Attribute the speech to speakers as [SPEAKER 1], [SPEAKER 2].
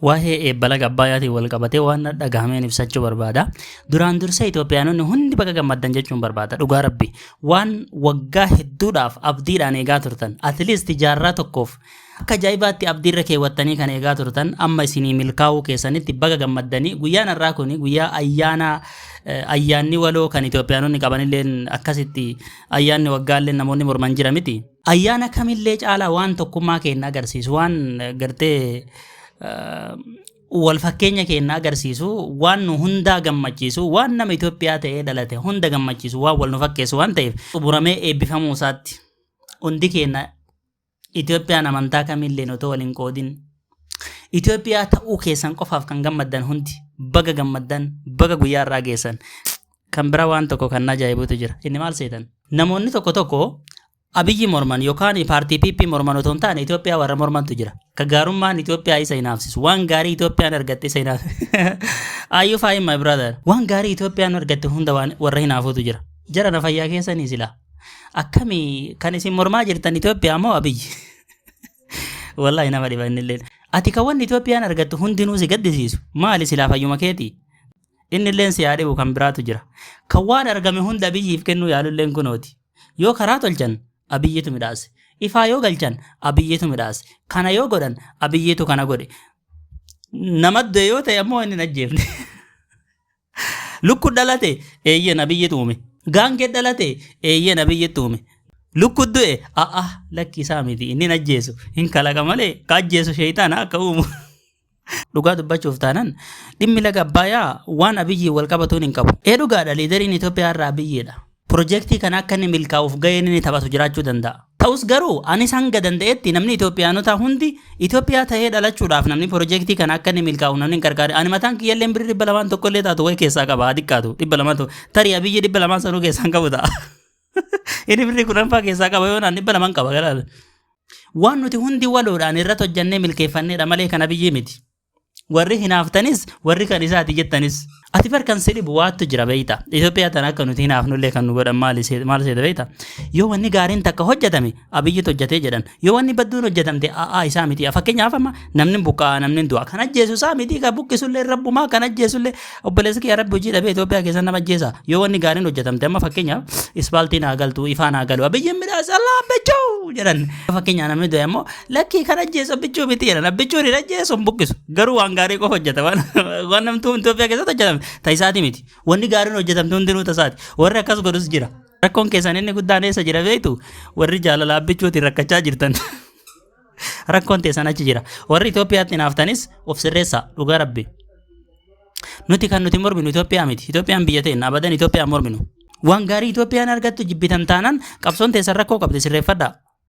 [SPEAKER 1] Waa'ee eebba laga Abbaayaatiin wal qabatee waan dhagahameen ibsachuu barbaada. Duraan dursee Itoophiyaanonni hundi baga gammaddan jechuun barbaada. Dhugaa Rabbi. Waan waggaa hedduudhaaf abdiidhaan eegaa turtan. At least jaarraa tokkoof akka ajaa'ibaatti abdiirra keewwattanii kan eegaa turtan amma isinii milkaa'uu keessanitti baga gammaddanii. Guyyaan har'aa kun guyyaa ayyaana, ayyaanni waloo kan Itoophiyaanonni qabanilleen akkasitti ayyaanni waggaallee namoonni morman jira miti. Ayyaana kamillee caalaa waan tokkummaa keenya agarsiisu, waan gartee wal fakkeenya keenya agarsiisu, waan nu hundaa gammachiisu, waan nama Itoophiyaa ta'ee dhalate hunda gammachiisu, waan wal nu fakkeessu waan ta'eef xumuramee eebbifamuu isaatti hundi keenya Itoophiyaan amantaa kamilleen otoo wal hin qoodin Itoophiyaa ta'uu keessan qofaaf kan gammaddan hundi baga gammaddan, baga guyyaa irraa geessan. Kan bira waan tokko kan na ajaa'ibutu jira. Inni maal seetan? Namoonni tokko tokko Abiyyi morman yookaan paartii PP morman otoo hin taane Itoophiyaa warra mormantu jira. Ka gaarummaan Itoophiyaa isa hinaafsisu. Waan gaarii Itoophiyaan argatte isa hinaafsisu. Are you fine, my brother? Waan gaarii Itoophiyaan argatte hunda waan warra hinaafutu jira. Jara na fayyaa keessanii silaa. Akkami kan isin mormaa jirtan, Itoophiyaa moo Abiyyi? Wallahi nama dhiba inni illee. Ati kan wanni Itoophiyaan argattu hundinuu si gaddisiisu. Maali silaa, fayyuma keetii? Inni illeen si haa dhibu, kan biraatu jira. Kan waan argame hunda Abiyyiif kennuu yaalulleen kunooti. Yoo karaa tolchan Abiyyitu midhaase. Ifaa yoo galchan Abiyyitu midhaase. Kana yoo godhan Abiyyitu kana godhe. Nama du'e yoo ta'e ammoo inni hin ajjeefne. Lukku dhalate, eeyyeen Abiyyitu uume. Gaangee dhalate, eeyyeen Abiyyitu uume. Lukku du'e, a'a, lakki, isaa miti, inni hin ajjeesu. Hin kalaqa malee ka ajjeesu sheeyxaana akka uumu. Dhugaa dubbachuuf taanan dhimmi laga Abbaayyaa waan Abiyyiin wal qabatuun hin qabu. Ee, dhugaadha, leaderiin Itoophiyaa irraa Abiyyiidha. Piroojeektii kana akka inni milkaa'uuf gaheen inni taphatu jiraachuu danda'a. Ta'us garuu anis hanga danda'etti namni Itoophiyaanotaa hundi Itoophiyaa ta'ee dhalachuudhaaf namni piroojeektii kana akka inni milkaa'u namni hin gargaare. Ani mataan kiyyallee birrii 200 tokko illee taatu wayi keessaa qaba, haa xiqqaatu 200 tokko. Tarii Abiyyi 200 sanuu keessaa hin qabu ta'a. Inni birrii 10 fa'aa keessaa qaba yoo naan 200 qaba galaala. Waan nuti hundi waloodhaan irratti hojjannee milkeeffanneedha malee kan Abiyyi miti. Warri hinaaftanis, warri kan isaati jettanis. Ati bar kan si dhibu waattu jira beeyta. Itoophiyaa tana akka nuti hinaafnullee kan nu godhan maali maal seeta beeyta? Yoo wanni gaariin takka hojjetame Abiyyitu hojjetee jedhan. Yoo wanni badduun hojjetamte, a'aa, isaa miti. Fakkeenyaaf amma namni buqqa'a, namni du'a. Kan ajjeesu isaa miti, kan buqqisullee rabbumaa, kan ajjeesullee obboleessi kiyya Rabbi hojii dhabee Itoophiyaa keessa nama ajjeesa. Yoo wanni gaariin hojjetamte, amma fakkeenyaaf ispaaltiin haa galtu, ifaan haa galu. Abiyyiin midhaasa Allah Abbichuu jedhan. Fakkeenyaaf namni du'e ammoo, lakkii, kan ajjeesu Abbichuu miti jedhan. Abbichuun hin ajjeesu, hin buqqisu. Garuu waan gaarii qofa hojjeta. Waan namtuu Itoophiyaa keessatti hojjetame ta isaati miti. Wanni gaariin hojjetamte hundinuu tasaati. Warri akkas godhus jira. Rakkoon keessan inni guddaan eessa jira beektu? Warri jaalala Abbichuutiin rakkachaa jirtan. Rakkoon teessan achi jira. Warri Itoophiyaatti naaftanis of sirreessaa, dhugaa Rabbi. Nuti kan nuti morminu Itoophiyaa miti. Itoophiyaan biyya teenna, abadan Itoophiyaa morminu. Waan gaarii Itoophiyaan argattu jibbitan taanaan qabsoon teessan rakkoo qabdi, sirreeffadhaa.